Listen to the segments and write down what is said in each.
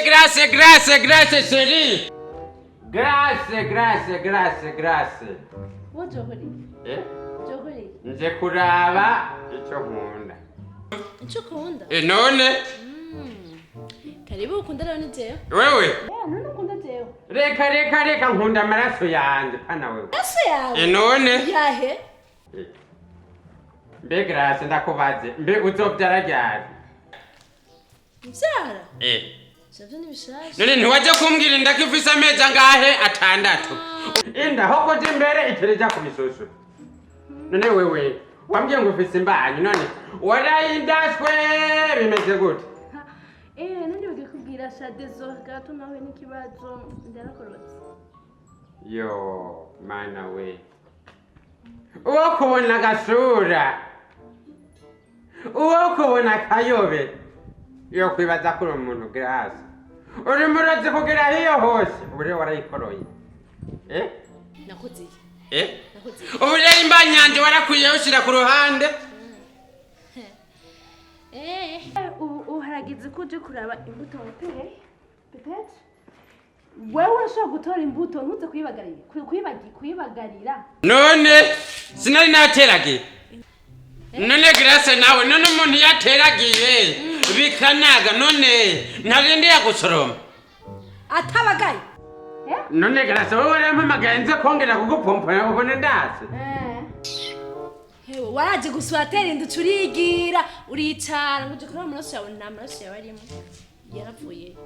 Grace, Grace, Grace, Grace, chérie. Grace, Grace, Grace, Grace. Woje ukora iki? Eh? Uje ukora iki? Nje kuraba icyo nkunda. Icyo ukunda? Eh, none Karibu, ukunda rero ni jewe. Wewe? Eh, none ukunda jewe. Reka, reka, reka, nkunda amaraso yanjye pana wewe. Amaraso yawe? Eh, none Yahe? Eh. Mbe Grace, ndakubaze, mbe uzovyara ryari? Mbyara? Eh. Ivyo ni bishasha. None ntiwaje kumbwira inda ko ifise amezi angahe? 6. Inda ho kuja imbere itereja ku misusu. None wewe wambwiye ngo ufise imbanyi, none warayindashwe, bimeze gute? Eh, none bakikubwira sha, désolé gato, nawe n'ikibazo, ndarakorotse. Yo mana we, uwo kubona agasura, uwo kubona akayobe, yo kwibaza ko uri umuntu. Grace, uri murozi kugera hiyo hose. Ubu rero warayikoroye, eh? Nakoze iki? Eh? Nakoze iki? Ubu rero imbanyi yanje warakwiye ushyira ku ruhande. Eh, ubu harageze ko uje kuraba imbuto wateye. Peut-être wewe urashobora gutora imbuto ntuze kuyibagarira, kuyibagarira. None sinari nateragiye? None Grace nawe, none umuntu yateragiye bikanaga, none ntarindira gusoroma? Atabagaye? None Grace, wowe warampamagaye nze kongera kugupompora, ubone ndase. Hewe, waraje gusa uratera inda, uca urigira uricara ngo uje kuraba amaraso yawe, nta maraso yawe arimo, yarapfuye.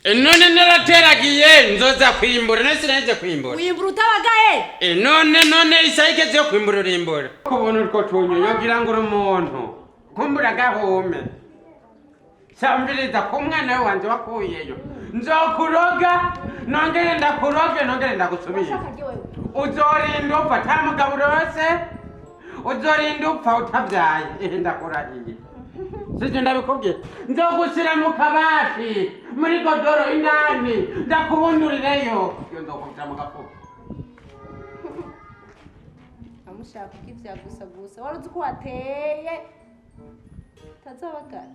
None narateragiye, nzoza kwimbura, none sinaheze kwimbura? Wimbura utabagaye? None isaha igeze yo kwimbura, urimbura kubona utwo tunyu, yogira ngo uri umuntu kumbura agahome. Sambiriza ku mwana we wanje wakuyeyo, nzokuroga, nongere ndakuroge, nongere ndagusubira. Urashaka rye wewe? Uzorinda upfa ata mugabo urose, uzorinda upfa utabyaye. Ehe, ndakurahiye, sivyo ndabikubwiye? Nzogushyira mu kabati muri godoro indani, ndakubundurireyo iyo, nzokubwira mu gafuko. Amushaka ukivya gusa gusa, wari uzi ko wateye utazabagara.